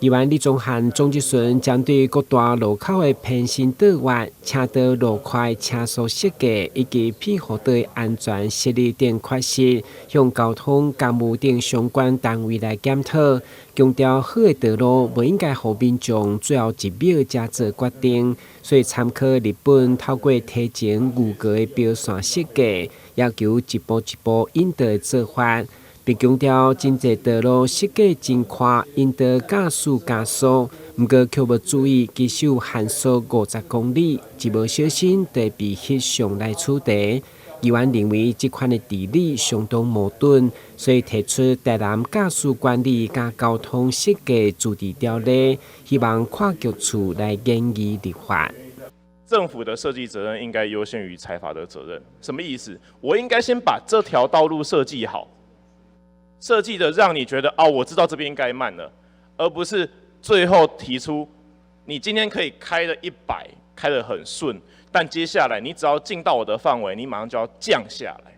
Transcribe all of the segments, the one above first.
議員李宗翰總質詢針對各大路口的偏心倒彎、車道路塊車速設計以及庇護道的安全設立等缺失，向交通、工務等相關單位來檢討，強調好的道路無應該予民眾最後一秒才做決定，所以參考日本透過提前預告的標線設計，要求一步一步引導的做法。並強調，真濟道路設計真寬，引導駕駛加速，毋過卻無注意其實有限速50公里，一無小心就會被翕相來處罰。議員認為這款的治理相當矛盾，所以提出台南駕駛管理佮交通設計自治條例，希望跨局處來研議立法。政府的設計責任應該優先於財閥的責任，什麼意思？我應該先把這條道路設計好。設計的讓你覺得哦，我知道這邊應該慢了，而不是最後提出你今天可以開了100，開得很順，但接下來你只要進到我的範圍，你馬上就要降下來。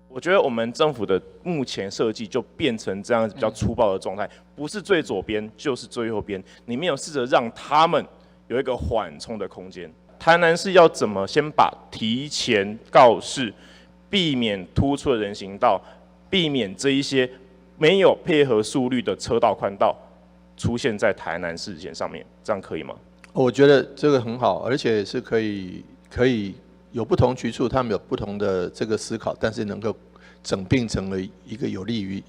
我覺得我們政府的目前設計就變成這樣子比較粗暴的狀態，不是最左邊就是最右邊，你沒有試着讓他們有一個緩衝的空間。台南市要怎麼先把提前告示，避免突出的人行道，避免這一些沒有配合速率的車道寬道出現在台南市線上面，這樣可以嗎？我覺得這個很好，而且是可以有不同局處，他們有不同的這個思考，但是能夠整併成為一個有利於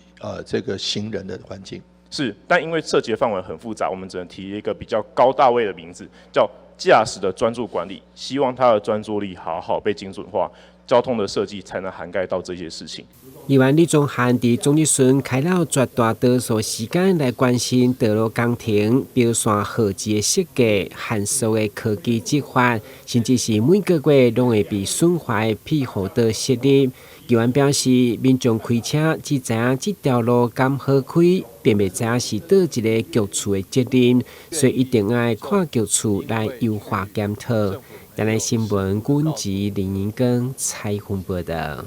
這個行人的環境。是，但因為涉及的範圍很複雜，我們只能提一個比較高大位的名字，叫駕駛的專注管理，希望他的專注力好好被精準化，交通的設計才能涵蓋到這些事情。議員李宗翰佇總質詢開了絕大多數時間來關心道路工程、標線號誌的設計、限速的科技執法，甚至是每個月攏會被損壞的庇護道設立。議員表示，民眾開車只知影這條路敢好開，並袂知影是佗一個局處的責任，所以一定愛跨局處來優化檢討。台南新聞，阮吉林銀根採訪報道。